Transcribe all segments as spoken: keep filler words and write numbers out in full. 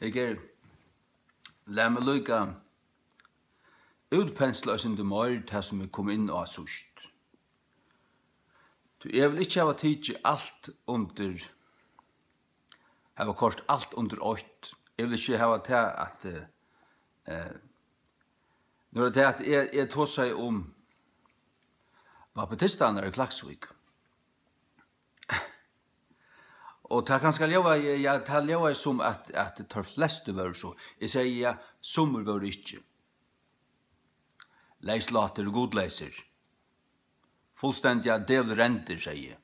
Eg eri, lat meg líka útpensla eitt sindur meir tað, sum eg kom inn á síðst. Tí eg vil ikki hava tikið alt undir, hava koyrt alt undir eitt. Eg vil ikki hava tað at, eh, eh, nú er tað at eg, eg tosaði um baptistarnar í Klaksvík. Og tað kanska ljóðaði, ja, tað ljóðaði sum at, at teir flestu vóru so. Eg segði, ja, summir vóru ikki. Leyslátir og gudleysir. Fullstendiga delirendir, segði eg.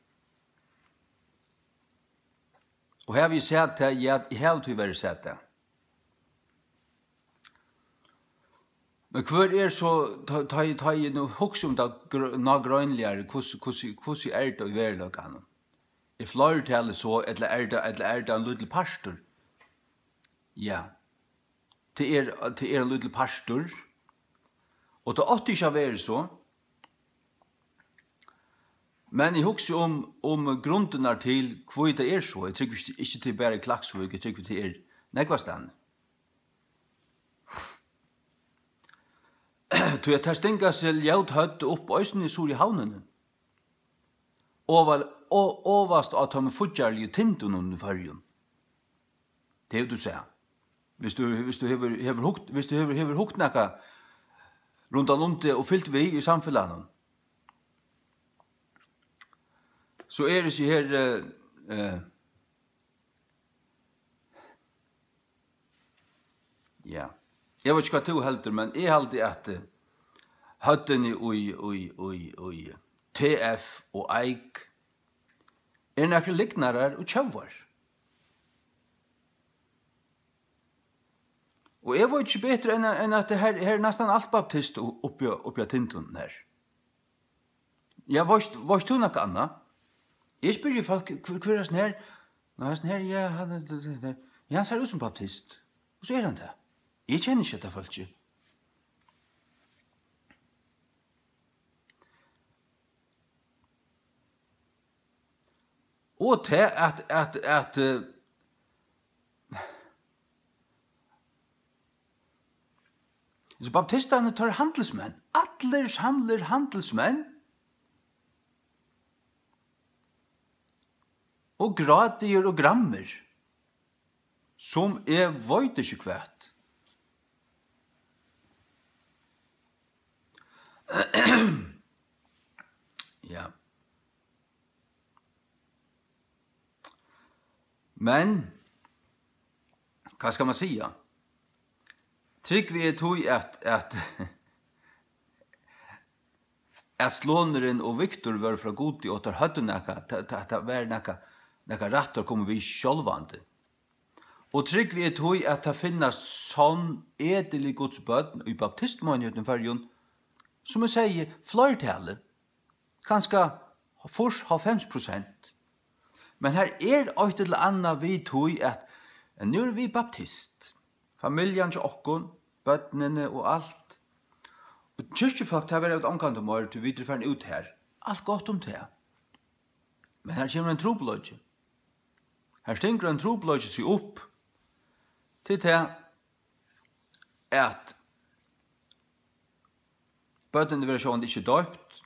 Og havi eg sæð tað? Ja, eg havi tíverri sæð tað. Men hvør er so, tá, tá, tá eg nú hugsi um tað gr-, nágreinligari, hvussu, hvussu, hvussu er tað í veruleikanum? Er fleirtalið so, ella er tað, ella er tað ein lítil partur? Ja, tað er, tað er ein lítil partur, og tað átti ikki at verið so. Men eg hugsi um, um grundirnar til, hví tað er so. Eg trúgvi ikki, ikki, tað er bara í Klaksvík, eg trúgvi, tað er nógvastaðni. Tí at tær stinga seg ljót høvd upp eisini suður í Havnini. Oval-, o-, ovast á teimum fíggjarligu tindunum í Føroyum. Tað hevur tú sæð. Viss tú, viss tú hevur, hevur hugt, viss tú hevur, hevur hugt nakað rundan um teg og fylgt við í samfelagnum, so er hesi her, eh, eh, ja. Eg veit ikki, hvat tú heldur, men eg haldi, at, eh, høvdini í, í, í, í T F og Eik er nakrir lygnarar og tjóvar. Og eg veit ikki betur enn, enn at her, her er næstan alt baptist u-, uppi á, uppi á tindunum her. Ja, veitst, veitst tú nakað annað? Eg spyrji fólk, hvør, hvør er hasin her? Nei, hasin her, ja, hann er, ja, hann sær út sum baptist. Og so er hann tað. Eg kenni ikki hetta fólkið. Og tað at, at, at, eh, so baptistarnir, teir eru handilsmenn. Allir samlir handilsmenn. Og grátigir og grammir. Sum eg veit ikki hvat. Ja. Men, hvat skal man siga? Trúgvi eg tí, at, at, at Slonurin og Viktor vóru frá Gudi, og teir høvdu nakað, ta-, ta-, tað var nakað, nakað rætt, teir komu við sjálvandi. Og trúgvi eg tí, at tað finnast sonn, edil Guds børn í baptistmeinigheitum í Føroyum, sum eg segði, fleirtalið, kanska fýrs, hálvfems prosent. Men har er eitt ella annað við tí, at, at nú eru vit baptist, familjan hjá okkum, børnini og alt. Og kirkjufólk, tað verða vit ongantíð meir, tí vit eru farin út har. Alt gott um tað. Men har kemur ein trupulleiki. Har stingur ein trupulleiki seg upp. Til tað, at børnini verða sjálvandi ikki doypt,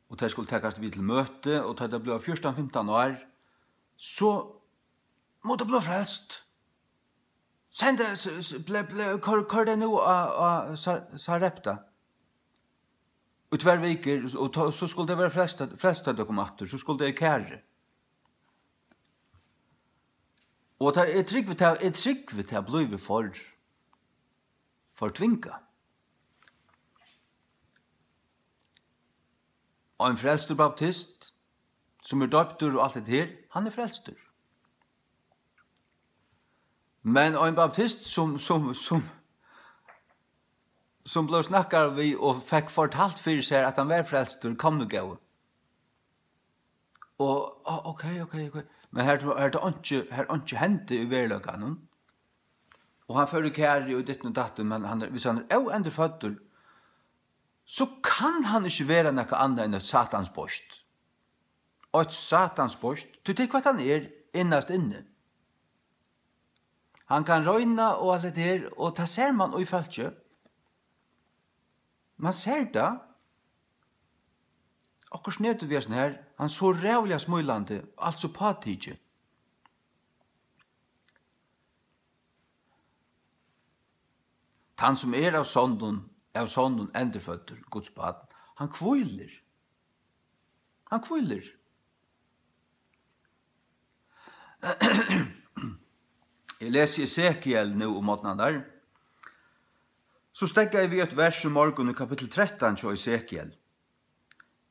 og tey skulu takast við til møti, og tá tey blíva fjúrtan, fimtan ár, so mugu tey blíva frelst. Send tey, s-, s-, ble, ble, koyr, koyr tey nú á, á Sa-, Sarepta í tvær vikur, og tá, so skulu tey vera frelst, frelst, tá tey koma aftur, so skulu tey í kari. Og tað, eg trúgvi, tað, eg trúgvi, tað blívur for, for tvingað. Og ein frelstur baptist, sum er doyptur og alt hetta her, hann er frelstur. Men ein baptist, sum, sum, sum, sum bleiv snakkaður við og fekk fortalt fyri sær, at hann var frelstur, kom nú, góði. Og, á, ok, ok, ok. Men har, har tað einki, har einki hendi í veruleikanum, og hann fór í kari og ditten og datten, men hann er, viss hann er óendurføddur, so kann hann ikki vera nakað annað enn eitt satans beist. Eitt satans beist, tí tað er, hvat hann er, innast inni. Hann kann royna og alt hetta her, og tað sær mann í fólki. Mann sær tað. Okkurt netur við hasum her, hann so ræðuliga smílandi, alt so pátikið. Tann sum er av sonnum, av sonnum endurføddur, Guds barn, hann hvílir. Hann hvílir. Eg lesi Esekiel nú um morgnarnar. So steðgaði eg við eitt vers í morgun í kapittul trettan hjá Esekiel.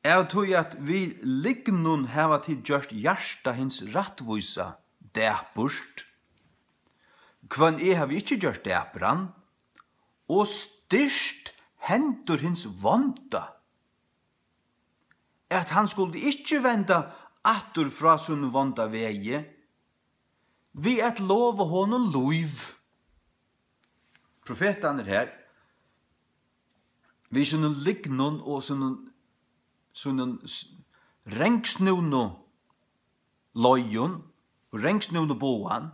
Av tí at við lygnum hava tit gjørt hjarta hins rættvísa dapurt, hvønn eg havi ikki gjørt dapran, og styrkt hendur hins vonda, at hann skuldi ikki venda aftur frá sínum vonda vegi, við at lova honum lív. Profetarnir her, við sínum lygnum og sínum, sínum s-, rengsnúnu leiðum og rengsnúnu boðan,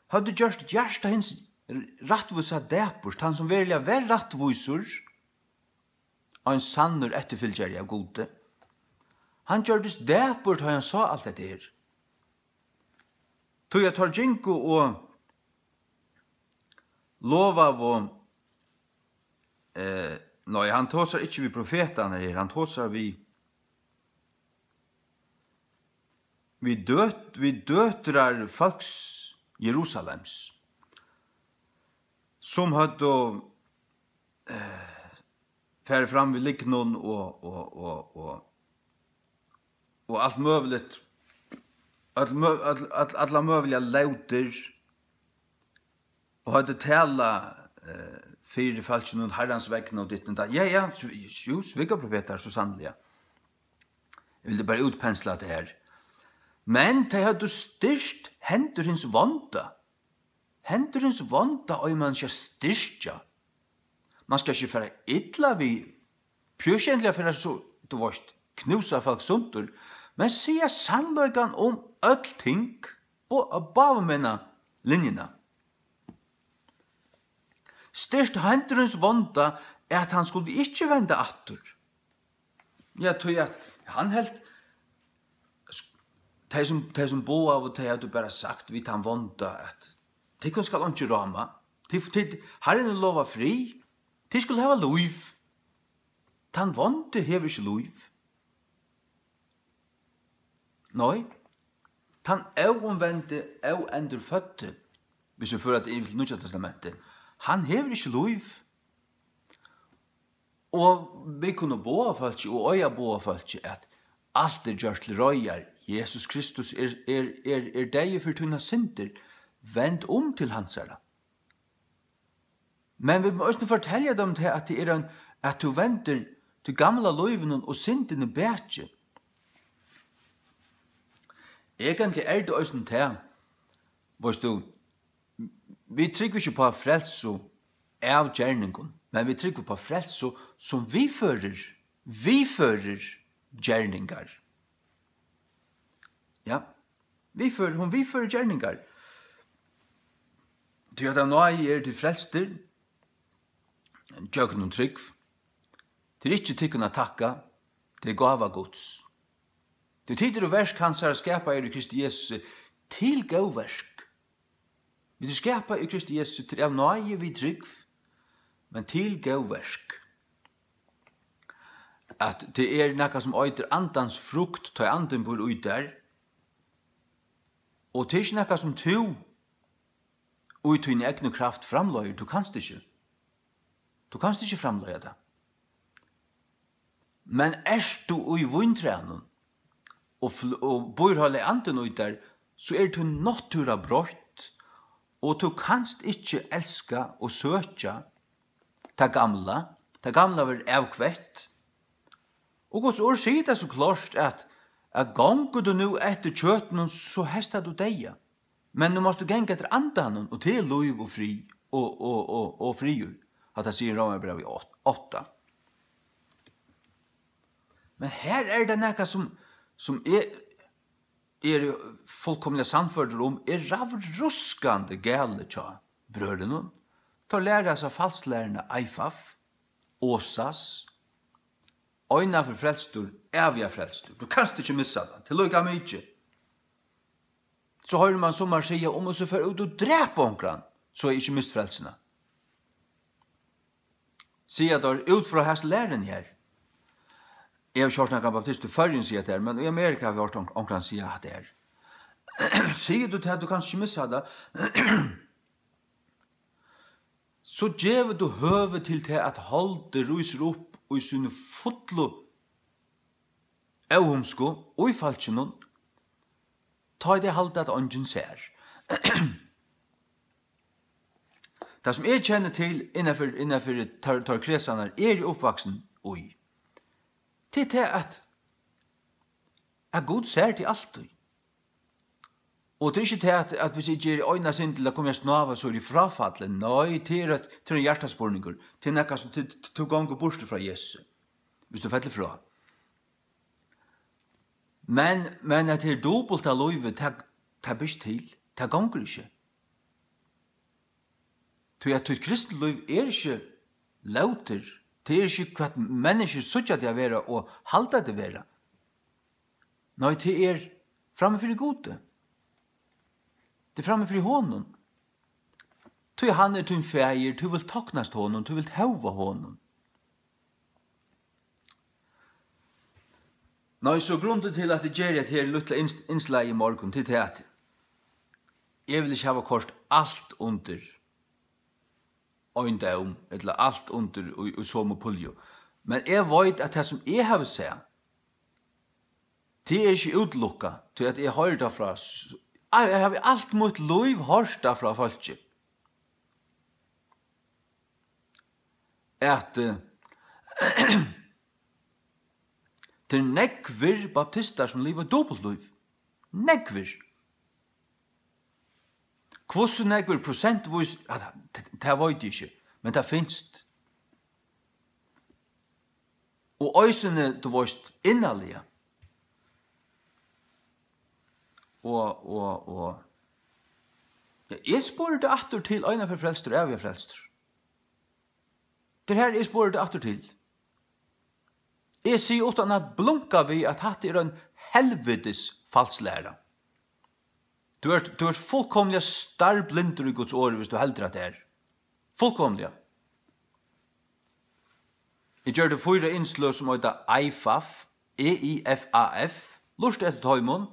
høvdu gjørt hjarta hins rættvísa dapurt, hann sum veruliga var rættvísur, ein sannur eftirfylgjari av Gudi. Hann gjørdist dapur, tá hann sá alt hetta her. Tí at teir gingu og lovaðu, eh, nei, hann tosar ikki við profetarnar her, hann tosar við, við døt-, við døtrar fólks Jerusalems, sum høvdu, eh, farið fram við lygnum og, og, og, og, og alt møguligt, øll mø-, øll, øll, allar møguligar lótir, og høvdu talað, eh, fyri fólkinum Harrans vegna og ditt og datt. Ja, ja, sv-, jú, svikarprofetar, so sanniliga. Eg vildi bara útpensla tað her. Men tey høvdu styrkt hendur hins vonda. Hendur hins vonda eigur mann ikki at styrkja. Mann skal ikki fara illa við, pjúskendiliga fara so, tú veist, knúsa fólk sundur, men siga sannleikan um øll ting, bo-, á báðum enda linjuna. Styrkt hendur hins vonda, at hann skuldi ikki venda aftur. Ja, tí at hann helt, tey sum, tey sum boðaðu, tey høvdu bara sagt við tann vonda, at tykkum skal einki ráma. Tit, tit, Harrin hevur lovað frið. Tit skulu hava lív. Tann vondi hevur ikki lív. Nei, tann óumvendi, óendurføddi, viss vit føra tað yvir til Nýggja Testamentið, hann hevur ikki lív. Og vit kunnu boða fólki og eiga boða fólki, at alt er gjørt til reiðar. Jesus Kristus er, er, er, er deyður fyri tínar syndir. Vend um til hansara. Men vit mugu eisini fortelja teimum tað, at tað er ein, at tú vendir tí gamla lívinum og syndini bakið. Eigentliga er tað eisini tað, veitst tú, vit trúgva ikki upp á frelsu av gerningum, men vit trúgva upp á frelsu, sum viðførir, viðførir gerningar. Ja, viðførir, hon viðførir gerningar. Tí at av náði eru tit frelstir, gjøgnum trúgv. Tað er ikki tykkum at takka, tað er gáva Guds. Tí tit eru verk hansara, skapað í Kristi Jesusi til góð verk. Vit eru skapað í Kristi Jesusi til av náði við trúgv, men til góð verk. At tað er nakað sum eitur andans frukt, tá andin býr í tær. Og tað er ikki nakað sum tú í tíni egnu kraft framleiðir, tú kanst ikki. Tú kanst ikki framleiða tað. Men ert tú í víntrænum og fl-, og býr Heilagi Andin í tær, so er tín náttúra broytt, og tú kanst ikki elska og søkja tað gamla. Tað gamla verður avkvett. Og Guds orð sigur tað so klárt, at, at gongur tú nú eftir kjøtinum, so heystar tú deyða. Men nú mást tú ganga eftir andanum, og tað er lív og frið og, og, og, og friður. Hatta sigur Rómarbrævið átta. Men her er tað nakað sum, sum er, eg eri fullkomiliga sannførdur um, er ravruskandi galið hjá brøðrunum. Teir læra hasa falslæruna Eifaf, Osas, eina ferð frelstur, æviga frelstur. Tú kanst ikki missa tað. Tað er líka mikið. So hoyrir mann summar siga, um eg so fer út og drep onkran, so havi eg ikki mist frelsuna. Siga teir út frá hasi læruni her. Eg havi ikki hoyrt nakran baptist í Føroyum siga tað her, men í Amerika havi eg hoyrt onk-, onkran siga hatta her. Sigur tú tað, tú kanst ikki missa tað, so gevur tú høvi til tað, at holdið rísur upp í síni fullu óhumsku í fólkinum, tá ið tey halda, at eingin sær. Tað, sum eg kenni til innanfyri, innanfyri teir, teir kresannar, eg eri uppvaksin í, tað er tað, at, at Gud sær teg altíð. Og tað er ikki tað, at, at viss eg geri eina synd, ella komi eg at snáva, so eri eg fráfallin. Nei, tað er eitt, tað er ein hjartaspurningur. Tað er nakað, sum tú, tú gongur burtur frá Jesusi, viss tú fellur frá. Men, men at tað er dupult av lívi, tað, tað ber ikki til. Tað gongur ikki. Tí at títt kristilív er ikki lótir. Tað er ikki, hvat menniskjur síggja teg at vera og halda teg vera. Nei, tað er frammi fyri Gudi. Tað er frammi fyri honum. Tí hann er tín faðir, tú vilt toknast honum, tú vilt hóva honum. Nei, so grundin til, at eg geri hetta her lítla ins-, innslagið í morgun, tað er tað, at eg vil ikki hava koyrt alt undir ein dóm, ella alt undir í, í somu pulju. Men eg veit, at tað, sum eg havi sæð, tað er ikki útilukað, tí at eg hoyri tað frá s-, eg havi alt mítt lív hoyrt tað frá fólki, at, eh, tað eru nógvir baptistar, sum liva dupult lív. Nógvir. Hvussu nógvir prosentvís, at, tað veit eg ikki, men tað finst. Og eisini, tú veist, innarliga. Og, og, og, ja, eg spurdi aftur til eina ferð frelstur, æviga frelstur. Tað er her, eg spurdi aftur til. Eg sigi uttan at blunka við, at hatta er ein helvitis falslæra. Tú ert, tú ert fullkomiliga starblindur í Guds orði, viss tú heldur at tað er. Fullkomiliga. Eg gjørdi fýra innsløg sum eita Eifaf, E I F A F. Lurta eftir teimum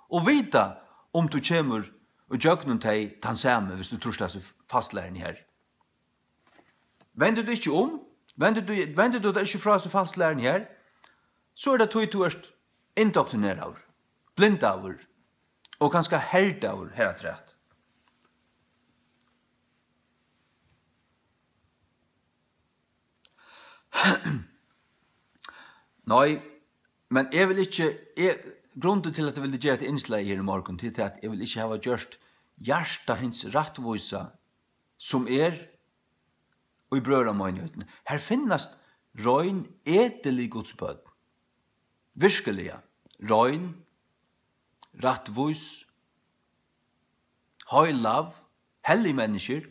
og vita um tú kemur ígjøgnum tey tann sami, viss tú trýrt hasi falslæruni her. Vendir tú ikki um, vendir tú, vendir tú tær ikki frá hasi falslæruni her, so er tað tí, tú ert indoktrineraður, blindaður og kanska herdaður her afturat. Nei, men eg vil ikki, eg, grundin til, at eg vildi gera hetta innslagið her í morgun, tað er tað, at eg vil ikki hava gjørt hjarta hins rættvísa, sum er í brøðrameinigheitini. Har finnast rein, edil Guds børn. Virkuliga rein, rættvís, heilag, hellig menniskjur,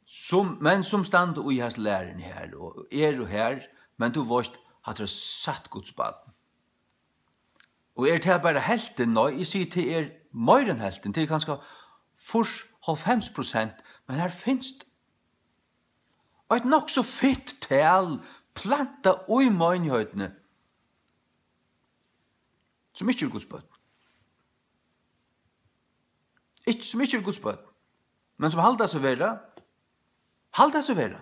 sum, men sum standa í hasi læruni her, og eru her, men tú veist, hatta er satt Guds barn. Og er tað bara helvtin? Nei, eg sigi, tað er meira enn helvtin. Tað er kanska fýrs, hálvfems prosent, men har finst eitt nokk so fitt tal plantað í meinigheitini, sum ikki eru Guds børn. Ikki, sum ikki eru Guds børn, men sum halda seg vera, halda seg vera.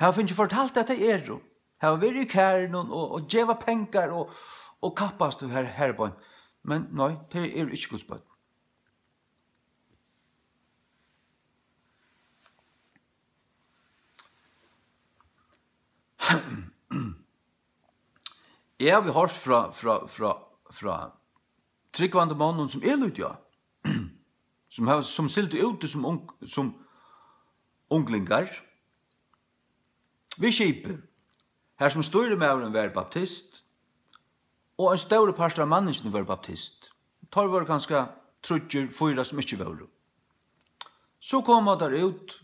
Hava fingið fortalt, at tey eru, hava verið í kærunum og, og geva pengar og, og kappast her, her beint. Men nei, tey eru ikki Guds børn. Eg havi hoyrt frá, frá, frá, frá trúgvandi monnum, sum eg líti á, sum hava, sum sigldu úti sum ung-, sum unglingar við skipi, har sum stýrimaðurin var baptist, Og ein stórur partur av manningini vóru baptist. Teir vóru kanska tríggir, fýra sum ikki vóru. So koma teir út,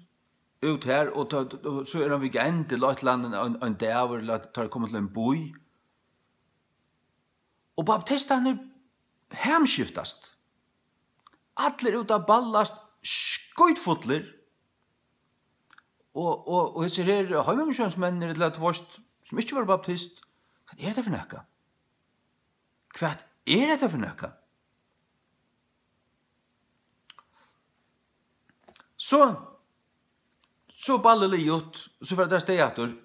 út her, og tá, og so er ein weekend, ella eitt ella annað, ein, ein dagur, ella at teir koma til ein bý. Og baptistarnir hamskiftast. Allir út at ballast, skítfullir. Og, og, og hesir her heimamissiónsmenninir, ella tú veist, sum ikki vóru baptist, hvat er hetta fyri nakað? Hvat er hetta fyri nakað? So, so ballið liðugt, so fara teir avstað aftur.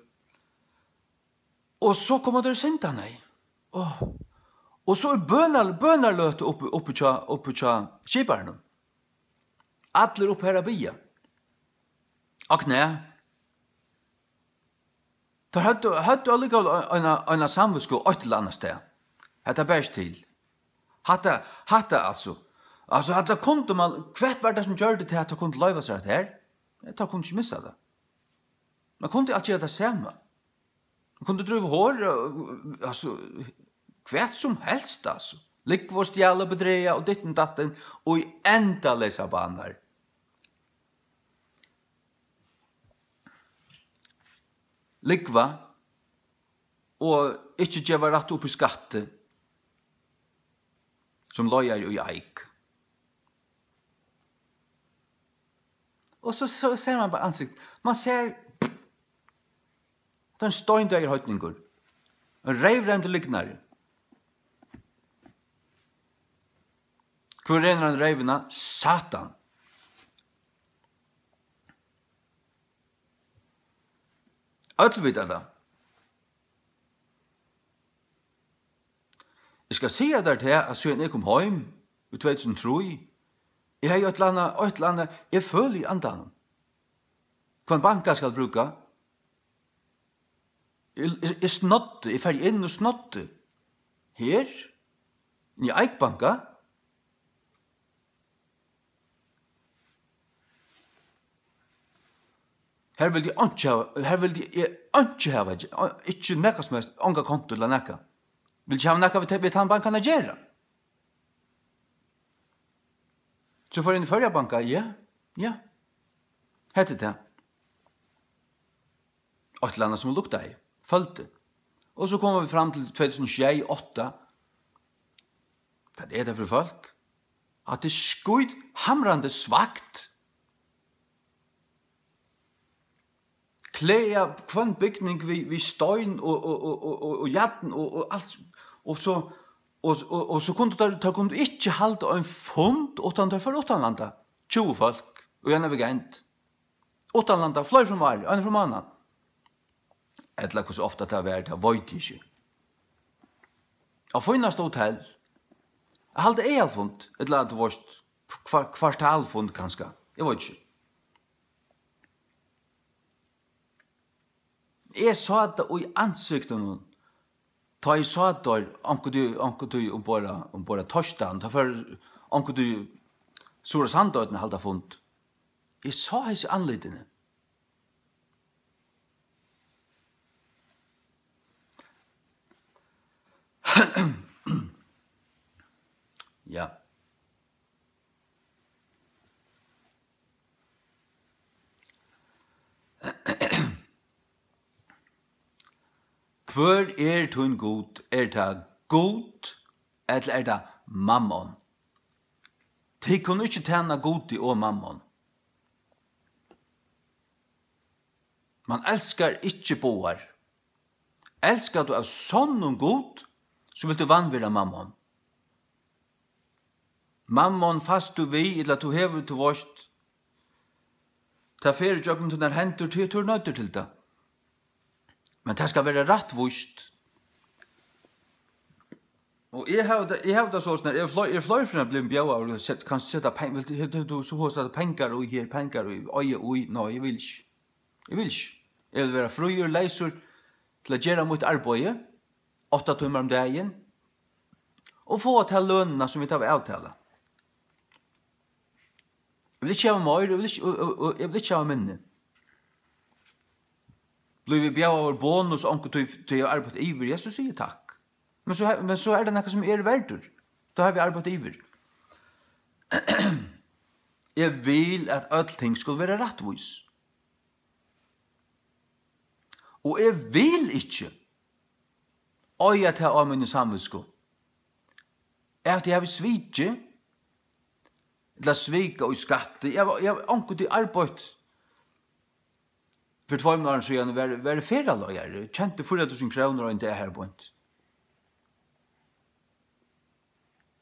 Og so koma teir í syndaneyð. Áh. Og so er bønar-, bønarløta uppi, uppi hjá, uppi hjá skiparanum. Allir uppi har at biðja. Á knæ. Teir høvdu, høvdu allíkavæl eina, eina samvitsku eitt ella annað stað. Hetta ber ikki til. Hatta, hatta altso. Altso, hatta kundi man, hvat var tað sum gjørdi til at teir kundu loyva sær hetta her? Teir kundu ikki missa tað. Man kundi alt gera tað sama. Man kundi dríva hor, og, altso, hvat sum helst, altso. Lúgva og stjala og bedraga og ditten datten og í endaleysar banar. Lúgva og ikki geva rætt upp í skatti sum leiðari í eik. Og so, so sær man bara ansikt. Man sær, tað er ein steindeyður heidningur. Ein reyvrendur lygnari. Hvør rennur hann reyvina? Satan. Øll vita tað. Eg skal siga tær tað, at síðan eg kom heim í tvey túsund og trý, eg hevði eitt ella annað, eitt ella annað, eg føli í andanum. Hvønn banka skal brúka? Eg, eg, eg snoddi, eg fari inn og snoddi. Her? Inn í Eik banka? Her vildi eg einki hava, her vildi eg einki hava, ikki nakað sum helst, onga kontu ella nakað. Vildi ikki hava nakað við, við tann bankan at gera. So fór eg inn í Føroya banka, ja, ja. Hetta er tað. Eitt ella annað sum luktaði, føldi. Og so koma vit fram til tvey túsund og sjey, átta. Hvat er tað fyri fólk? Hatta er skít hamrandi svakt. Klæða hvønn bygning við, við stein og, og, og, og, og, og jarn og, og alt. Og so, og, og, og so kundu teir, teir kundu ikki halda ein fund uttan teir fóru uttanlanda. Tjúgu fólk og ein weekend. Uttanlanda, fleiri ferðir um árið, eina ferð um mánaðin. Ella hvussu ofta tað var, tað veit eg ikki. Á fínasta hotell. At halda aðalfund, ella at, tú veist, kvar-, kvartalfund kanska. Eg veit ikki. Eg sá tað í ansiktinum, tá eg sá teir onkuntíð, onkuntíð umborð á, umborð á teistan, tá fór onkuntíð suður á Sandoynna halda fund. Eg sá hesi andlitini. Ja. Hvør er tín Gud? Er tað Gud, ella er tað Mammon? Tit kunnu ikki tæna Gudi og Mammon. Man elskar ikki báðar. Elskar tú av sonnum Gud, so vilt tú vanvirða Mammon. Mammon fæst tú við, ella tú hevur, tú veist, tað fer ígjøgnum tínar hendur, tí tú ert noyddur til tað. Men tað skal vera rættvíst. Og eg havi tað, eg havi tað soleiðis, nær eg fleiri, eg fleiri ferðir blivin bjóðaður, og sett, kanst seta peng-, vilt tú, hevur tú so hugsa pengar í her, pengar í, oyða í, nei, eg vil ikki. Eg vil ikki. Eg vil vera fríur, leysur til at gera mítt arbeiði, átta tímar um dagin, og fáa ta lønina, sum vit hava avtalað. Eg vil ikki hava meir, eg vil ikki, og, og, og eg vil ikki hava minni. Blívi eg bjóðaður bonus, onkuntíð, tí eg havi arbeitt yvir, ja, so sigi eg takk. Men so, he- men so er tað nakað, sum eg eri verdur. Tá havi eg arbeitt yvir. Eg vil, at øll ting skulu vera rættvís. Og eg vil ikki eiga tað á míni samvitsku, at eg havi svikið, ella svikað í skatti. Eg havi, eg havi onkuntíð arbeitt fyri tveimum árum síðan, var, var ferðaleiðari, tjenti fýra túsund krónur ein dag har beint.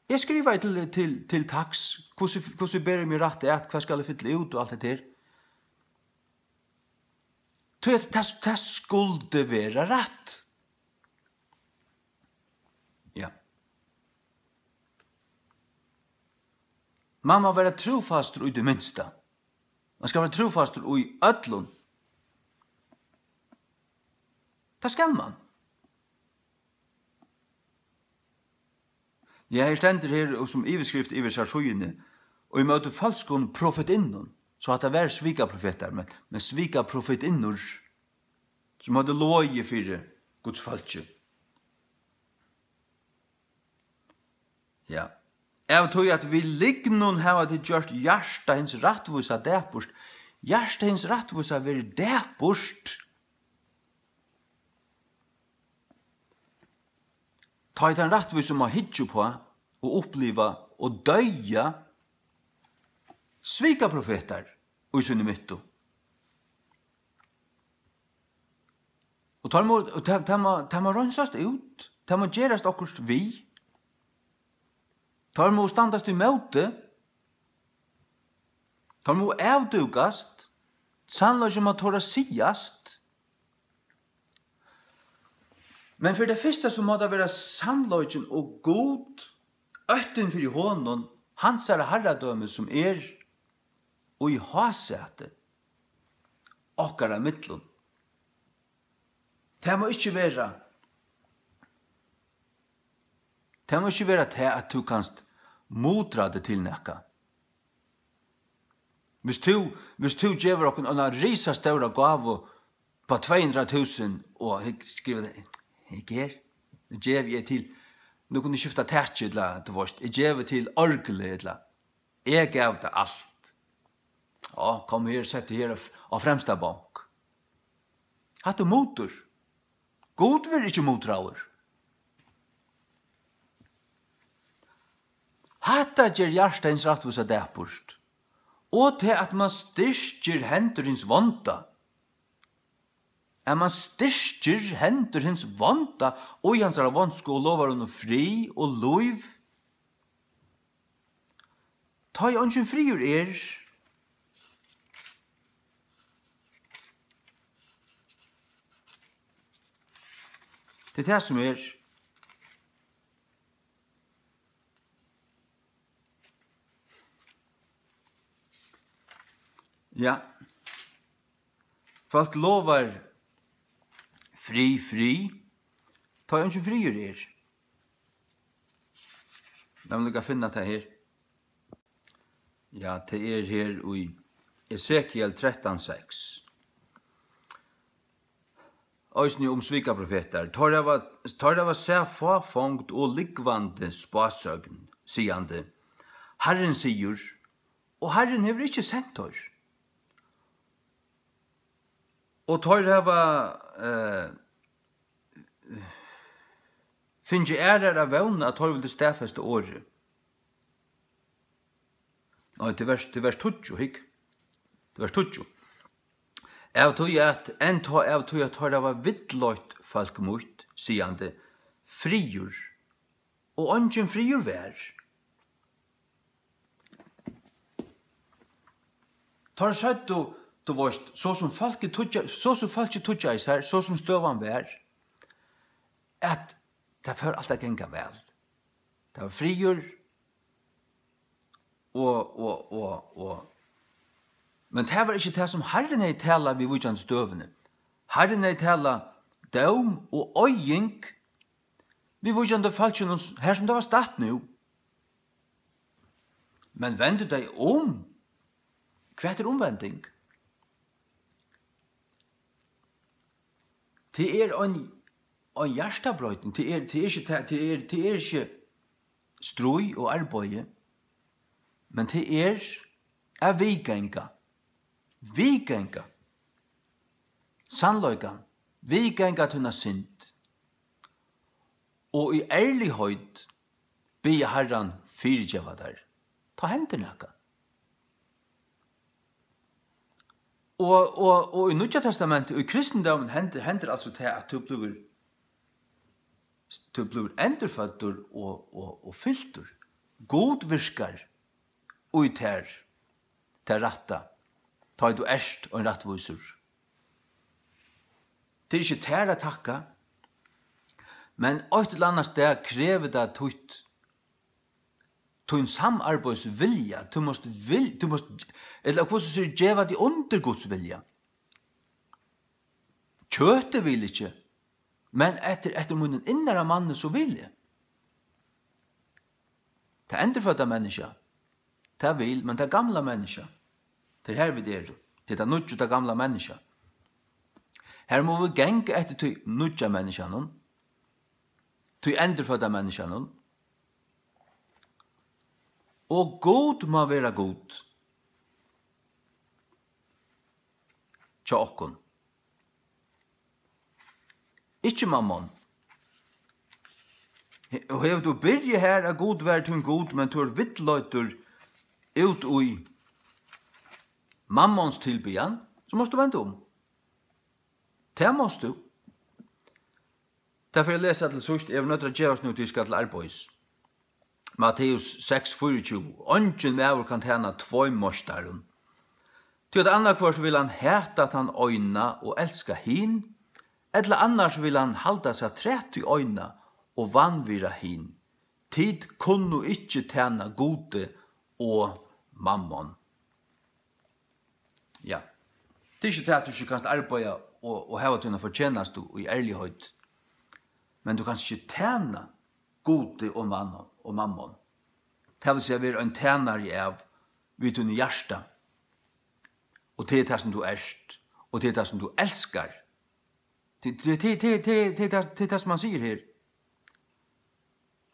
Eg skrivaði til, til, til taks, hvussu, hvussu beri meg rætt at, hvat skal eg fylla út og alt hetta her. Tí at tað, tað skuldi vera rætt. Ja. Man má vera trúfastur í tí minsta. Man skal vera trúfastur í øllum. Tað skal man. Ja, her stendur her og sum yvirskrift yvir sær síðuni, og ímóti falskum profetinnum, so hatta var svikaprofetar, men, men svikaprofetinnur, sum høvdu logið fyri Guds fólki. Ja. Av tí at við lygnum hava tit gjørt hjarta hins rættvísa dapurt. Hjarta hins rættvísa verður dapurt. Tá ið tann rættvísi má hyggja uppá og uppliva og doyða svikaprofetar í síni midtu. Og teir má, og tað, tað má, tað má reinsast út. Tað má gerast okkurt við. Teir má standast ímóti. Teir má avdúkast. Sannleikin má tora sigast. Men fyri tað fyrsta so má tað vera sannleikin og Gud, óttin fyri honum, hansara harradømi, sum er í hásæti okkara millum. Tað má ikki vera, tað má ikki vera tað, at tú kanst mudra teg til nakað. Hvis tú, hvis tú gevur okkum eina risastóra gávu på tvey hundrað túsund og hygg, skriva tað, hygg her, gevi eg til, nú kunnu skifta takið, ella, tú veist, eg gevi til orglið, ella, eg gav tað alt. Á, kom her, sett teg her á, á fremsta bank. Hatta er mutur. Gud verður ikki mudraður. Hatta ger hjarta hins rættvísa dapurt. Og tað, at man styrkir hendur hins vonda. At man styrkir hendur hins vonda og í hansara vonsku og lovar honum frið og lív. Tá ið eingin friður er, tað er tað, sum er. Ja. Fólk lovar frið, frið, tá ið eingin friður er. Lat meg líka finna tað her. Ja, tað er her í Esekiel trettan seks. Eisini um svikaprofetar. Teir hava, teir hava sæð fáfongd og lúgvandi spásøgn, sigandi: Harrin sigur, og Harrin hevur ikki sent teir. Og teir hava, eh, fingið aðrar at vóna, at teir vildu staðfesta orðið. Nei, til vers, til vers tíggju, hygg. Til vers tíggju. Av tí at, enntá av tí at teir hava villleitt fólk mítt, sigandi: Friður, og eingin friður var. Teir søgdu, tú veist, so sum fólkið týddi, so sum fólkið týddi sær, so sum støðan var, at tað fór alt at ganga væl. Tað var friður, og, og, og, og, men tað var ikki tað, sum Harrin hevði talað viðvíkjandi støðuni. Harrin hevði talað dóm og oyðing viðvíkjandi fólkinum, har sum tað var statt nú. Men vendu tey um? Hvat er umvending? Tað er ein ein hjartabroyting. Tað er, tað er ikki, tað, tað er, tað er ikki stríð og arbeiði, men tað er at viðganga, viðganga sannleikan, viðganga tína synd og í ærligheit biðja Harran fyrigeva tær. Tá hendir nakað. Og, og, og í Nýggja Testamenti, í kristindómin, hendir, hendir altso tað, at tú blívur, tú blívur endurføddur og, og, og fyltur. Gud virkar í tær, tað rætta, tá ið tú ert ein rættvísur. Tað er ikki tær at takka, men eitt ella annað stað krevur tað títt, tín samarbeiðsvilja. Tú mást vil-, tú mást, ella hvussu sigur, geva teg undir Guds vilja. Kjøtið vil ikki, men eftir, eftir mínum innara manni, so vil eg. Tað endurfødda menniskja, tað vil, men tað gamla menniskja, tað er har, vit eru. Tað er tað nýggja, tað gamla menniskja. Her mugu vit ganga eftir tí nýggja menniskjanum, tí endurfødda menniskjanum. Og Gud má vera Gud hjá okkum. Ikki Mammon. He-, og hevur tú byrjað har, at Gud var tín Gud, men tú ert villleiddur út í Mammons tilbiðjan, so mást tú venda um. Tað mást tú. Tað fer at lesa til síðst, eg vil nødra gevast nú, tí skal til arbeiðis. Matteus seks fýraogtjúgu: Eingin maður kann tæna tveim meistarum, tí at annaðhvørt vil hann hata tann eina og elska hin, ella annars vil hann halda seg trætt í eina og vanvirða hin. Tit kunnu ikki tæna Gudi og Mammon. Ja. Tað er ikki tað, at tú ikki kanst arbeiða og, og hava tína fortjenastu í ærligheit. Men tú kanst ikki tæna Gudi og Mammon, og Mammon. Tað vil siga, vera ein tænari av við tínum hjarta. Og tað er tað, sum tú ert. Og tað er tað, sum tú elskar. Tað, tað, tað er tað, sum hann sigur her.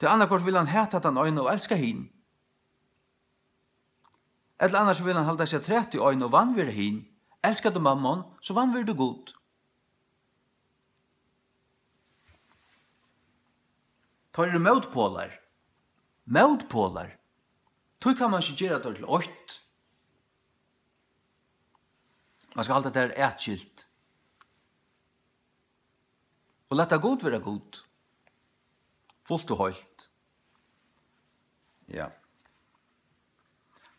Tí annaðhvørt vil hann hata tann eina og elska hin. Ella annars vil hann halda seg trætt í ein og vanvirða hin. Elskar tú Mammon, so vanvirðir tú Gud. Teir eru mótpolar. Mótpolar. Tí kann man ikki gera teir til eitt. Man skal halda tær atskilt. Og lata Gud vera Gud. Fult og heilt. Ja.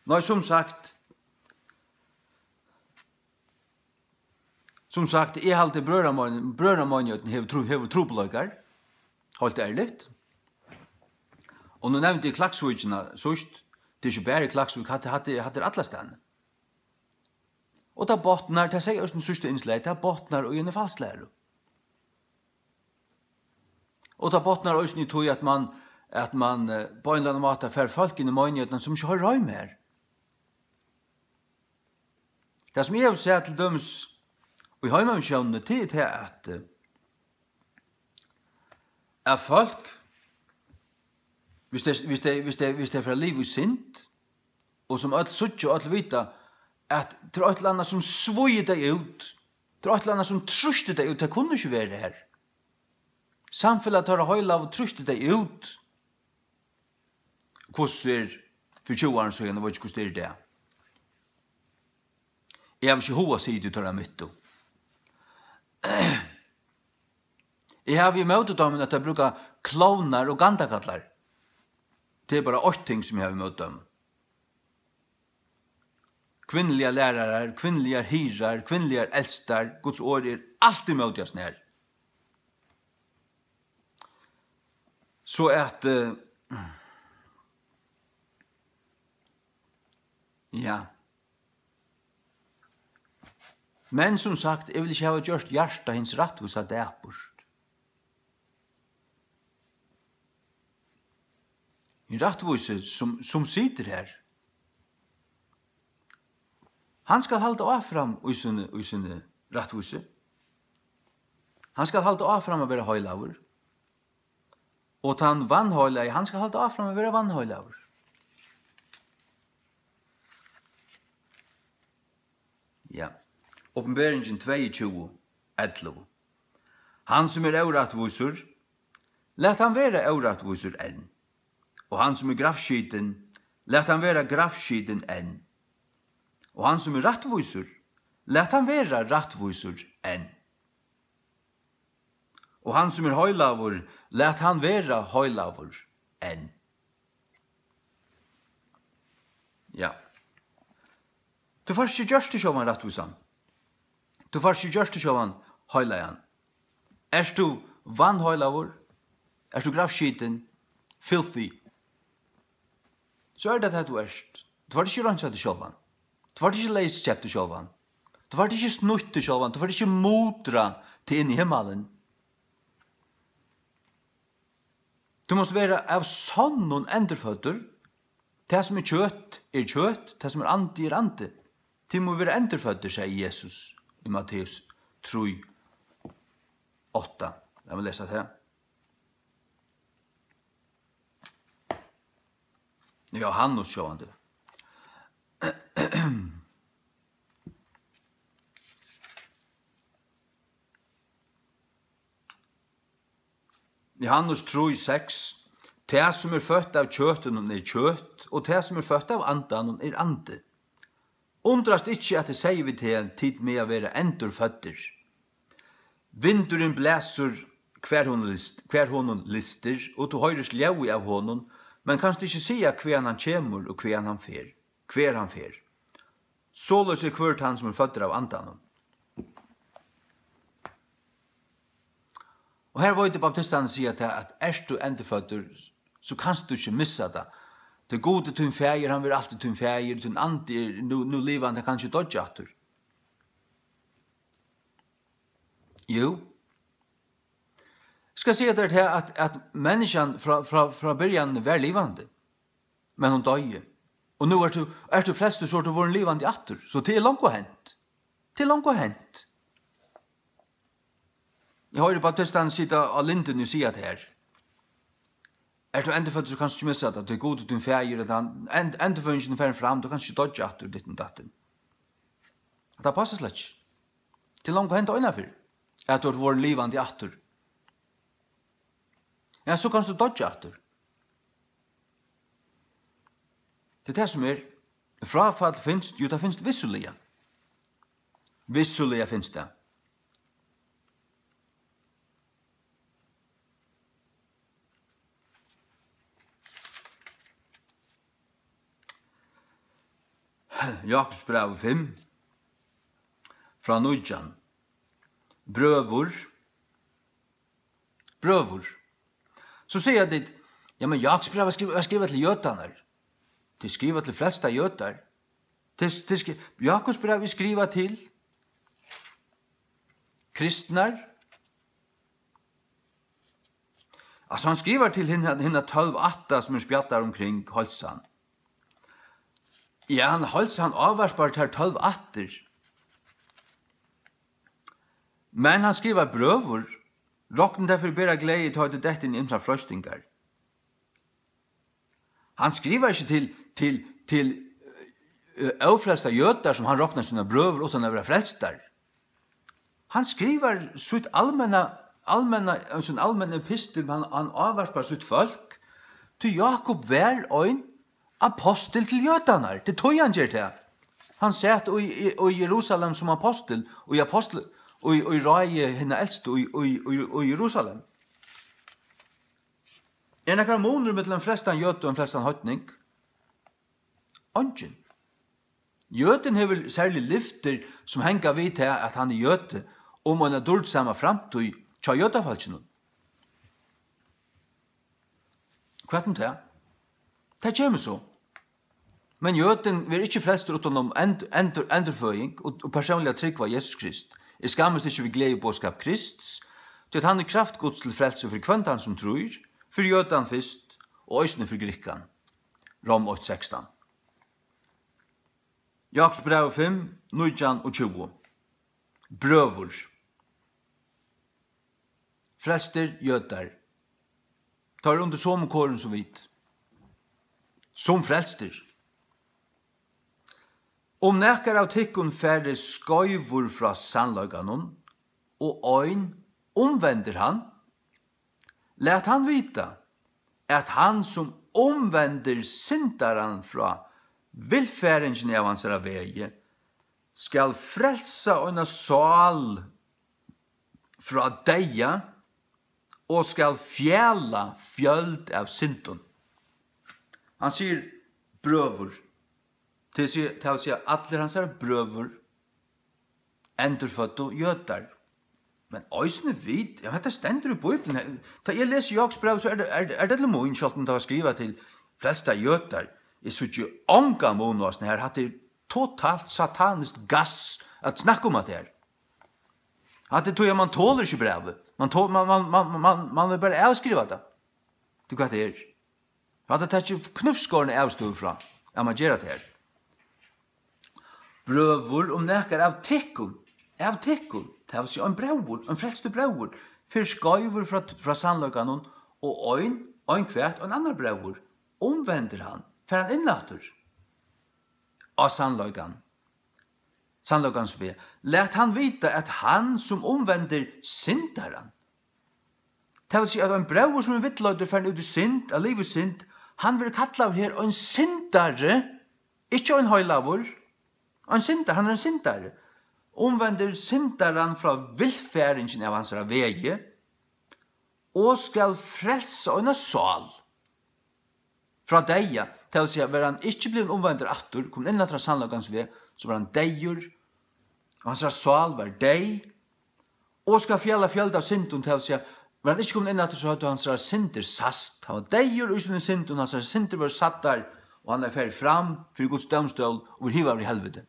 Nei, sum sagt, sum sagt, eg haldi, brøðramein-, brøðrameinigheitin hevur tru-, hevur trupulleikar, heilt ærligt. Og nú nevndi eg Klaksvíkina síðst, tað er ikki bara í Klaksvík, hatta, hatta er, hatta er allastaðni. Og tað botnar, tað segði eg eisini í síðsta innslagi, tað botnar í eini falsklæru. Og tað botnar eisini í tí, at man, at man, eh, á ein ella annan máta fær fólk inn í meinigheitina, sum ikki hoyra heima har. Tað, sum eg havi sæð til dømis í Heimamissiónini, tað er tað, at, eh, at fólk, hvis tey, hvis tey, hvis tey, hvis tey fara at liva í synd, og sum øll síggja og øll vita, at tað er eitt ella annað, sum svíður tey út, tað er eitt ella annað, sum trýstir tey út, tey kunnu ikki vera har. Samfelag teirra heilagu trýstir tey út. Hvussu er fyri tjúgu árum síðan, eg veit ikki, hvussu tað er í dag. Eg havi ikki hug at sita í teirra miðju. Eg havi ímóti teimum, at tey brúka klovnar og gandakallar. Tað er bara eitt ting, sum eg havi ímóti teimum. Kvinnuligar lærarar, kvinnuligar hirðar, kvinnuligar elstar, Guds orð er alt ímóti hasum her. So at, eh, ja. Men sum sagt, eg vil ikki hava gjørt hjarta hins rættvísa dapurt. Hin rættvísi, sum, sum situr her, hann skal halda áfram í síni, í síni rættvísi. Hann skal halda áfram at vera heilagur. Og tann vanheilagi, hann skal halda áfram at vera vanheilagur. Ja. Opinberingin tveyogtjúgu, ellivu. Hann, sum er órættvísur, lat hann vera órættvísur enn. Og hann, sum er gravskitin, lat hann vera gravskitin enn. Og hann, sum er rættvísur, lat hann vera rættvísur enn. Og hann, sum er heilagur, lat hann vera heilagur enn. Ja. Tú fært ikki gjørt teg sjálvan rættvísan. Tú fært ikki gjørt teg sjálvan heilagan. Ert tú vanheilagur? Ert tú gravskitin? Filthy. So er tað tað, tú ert. Tú fært ikki reinsað teg sjálvan. Tú fært ikki leyskeypt teg sjálvan. Tú fært ikki snýtt teg sjálvan. Tú fært ikki mutrað teg inn í himmalin. Tú mást vera av sonnum endurføddur. Tað, sum er kjøt, er kjøt. Tað, sum er andi, er andi. Tit mugu vera endurføddir, segði Jesus í Matteus trý, átta. Lat meg lesa tað. Jóhannes, sjálvandi. Jóhannes trý, seks: Tað, sum er føtt av kjøtinum, er kjøt, og tað, sum er føtt av andanum, er andi. Undrast ikki, at eg segði við teg: Tit mega vera endurføddir. Vindurin blæsur, hvar honum lyst-, hvar honum lystir, og tú hoyrir ljóðið av honum, men kanst ikki siga, hvaðan hann kemur og hvaðan hann fer, hvar hann fer. Soleiðis er hvør tann, sum er føddur av andanum. Og her veit eg, baptistarnir siga tað, at ert tú endurføddur, so kanst tú ikki missa tað. Tí Gud er tín faðir, hann verður altíð tín faðir, tín andi er nú, nú livandi, hann kann ikki doyggja aftur. Jú. Skal siga tær tað, at, at menniskjan frá, frá, frá byrjan var livandi, men hon doyði. Og nú ert tú, ert tú frelstur, so ert tú vorðin livandi aftur. So tað er longu hent. Tað er longu hent. Eg hoyri baptistarnar sita á Lindini og siga tað her. Ert tú endurføddur, so kanst tú ikki missa tað. Tí Gud er tín faðir, at hann, end-, endurføðingin er farin fram, tú kanst ikki doyggja aftur, ditten datten. Tað passar slett ikki. Tað er longu hent einaferð, at tú ert vorðin livandi aftur. Ja, so kanst tú doyggja aftur. Tað er tað, sum er. Fráfall finst, jú, tað finst vissuliga. Vissuliga finst tað. Jakobsbrævið fimm, frá nítjan. Brøður, brøður. So siga tit: "Ja, men Jakobsbrævið skriva-, var skrivað til jødarnar." Tað er skrivað til flestar jødar. Tað er, tað er skri-, Jakobsbrævið er skrivað til kristnar. Altso, hann skrivar til hinar, hinar tólv ættir, sum eru spjaddar umkring heilsan. Ja, hann, heilsan ávarpar tær tólv ættir. Men hann skrivar: "Brøður, roknið tað fyri bara gleði, tá ið tit detta inn í ymsar freistingar." Hann skrivar ikki til, til, til, eh, ófrelstar jødar, sum hann roknar sínar brøður, uttan at vera frelstar. Hann skrivar sítt almenna, almenna, sín almenna epistil, hann, hann ávarpar sítt fólk. Tí Jákup var ein apostil til jødarnar. Tað er tí, hann ger tað. Hann sat í, í, í Jerusalem sum apostil, í apostil, í, í ráði hinna elstu í, í, í, í Jerusalem. Er nakar munur millum ein frelstan jøda og ein frelstan heidning? Eingin. Jødin hevur serlig lyftir, sum hanga við tað, at hann er jødi, um eina dýrdsama framtíð hjá jødafólkinum. Hvat um tað? Tað kemur so. Men jødin verður ikki frelstur uttan um end-, endur-, endurføðing og, og persónliga trúgv á Jesus Krist. Eg skammist ikki við gleðiboðskap Krists, tí at hann er kraft Guds til frelsu fyri hvønn tann, sum trýr, fyri jødan fyrst og eisini fyri grikkan. Rom eitt sekstan. Jakobsbrævið fimm, nítjan og tjúgu. Brøður. Frelstir jødar. Teir eru undir somu korum sum vit. Sum frelstir. Um nakar av tykkum fari skeivur frá sannleikanum, og ein umvendir hann, lat hann vita, at hann, sum umvendir syndaran frá villfaringini av hansara vegi, skal frelsa eina sál frá deyða og skal fjala fjøld av syndum. Hann sigur brøður, tað vil siga, tað vil siga allir hansara brøður, endurføddu jødar. Men eisini vit, ja, hetta stendur í Bíbliuni. Tá eg lesi Jákups bræv, so er tað, er, er tað til mín, sjálvt um tað var skrivað til flestar jødar. Eg síggi ongan mun á hesum her. Hatta er totalt sataniskt gass at snakka um hatta her. Hatta er tí, at mann tolir ikki brævið. Mann tol-, mann, mann, mann, mann, mann vil bara avskriva tað. Tú, hvat tað er. Hatta taki knívskorna avstøðu frá, at mann ger hatta her. Brøður, um nakar av tykkum, av tykkum, tað vil siga ein bróður, ein frelstur bróður, fer skeivur frá, frá sannleikanum, og ein, ein hvat, ein annar bróður, umvendir hann, fer hann inn aftur á sannleikan, sannleikans veg. Lat hann vita, at hann, sum umvendir syndaran, tað vil siga, at ein bróður, sum er villleiddur, farin út í synd, at liva í synd, hann verður kallaður her ein syndari, ikki ein heilagur. Ein syndari, hann er ein syndari. Umvendir syndaran frá villfaringini av hansara vegi, og skal frelsa eina sál frá deyða, tað vil siga, var hann ikki blivin umvendur aftur, komin inn aftur á sannleikans veg, so var hann deyður, og hansara sál var deyð, og skal fjala fjøld av syndum, tað vil siga, var hann ikki komin inn aftur, so høvdu hansara syndir sæst. Hann var deyður í sínum syndum, hansara syndir vóru sæddar, og hann er farin fram fyri Guds dómstól og verður hivaður í helviti.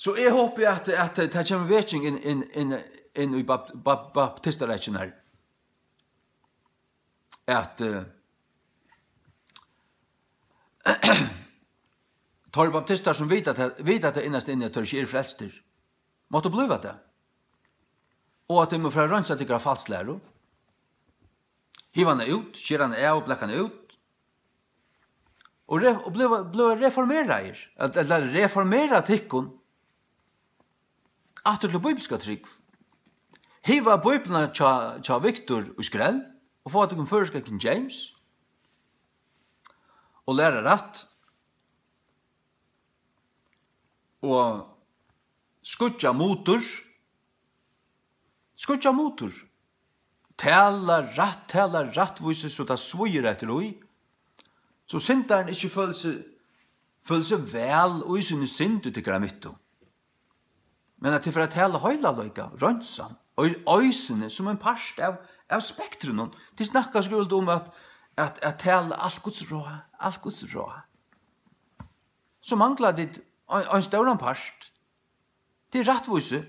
So eg hopi, at, at tað kemur veking inn, inn, inn, inn í bap-, bap-, baptistarekkjurnar, at, eh, teir baptistar, sum vita, at, vita tað innast inni, at teir ikki eru frelstir, máttu blíva tað, og at tey mugu fara at reinsa tykkara falsklæru, hiva hana út, skera hana av og blaka hana út, og re-, og bliva, bliva reformeraðir, ella, ella reformera tykkum aftur til bíbliska trúgv. Hiva Bíbliuna hjá, hjá Victor í skrell og fáa tykkum føroyska King James og læra rætt og skýggja mutur. Skýggja mutur. Tala rætt, tala rættvísi, so tað svíður eftir í. So syndarin ikki følir seg, følir seg væl í síni synd í tykkara midtu. Men at tit fara at tala heilagleika, reinsan, og eisini sum ein part av, av spektrinum. Tit snakka sikkurt um at, at, at tala alt Guds ráð, alt Guds ráð. So mangla tit ein, ein stóran part. Tað er rættvísi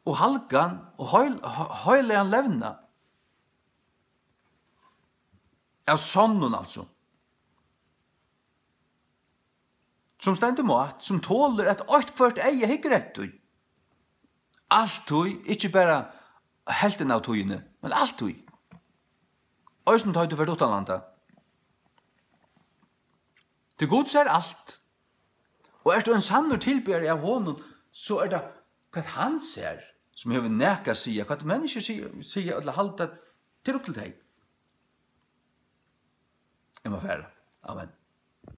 og halgan og heil-, he-, heilagan levnað. Av sonnum, altso. Sum stendur mát, sum tolir, at eitt hvørt eyga hyggur eftir. Altíð, ikki bara helvtina av tíðini, men altíð. Eisini tá ið tú fert uttanlanda. Tí Gud sær alt. Og ert tú ein sannur tilbiðari av honum, so er tað, hvat hann sær, sum hevur nakað at siga. Hvat menniskjur siga, siga ella halda, tað er upp til tey. Eg má fara. Amen.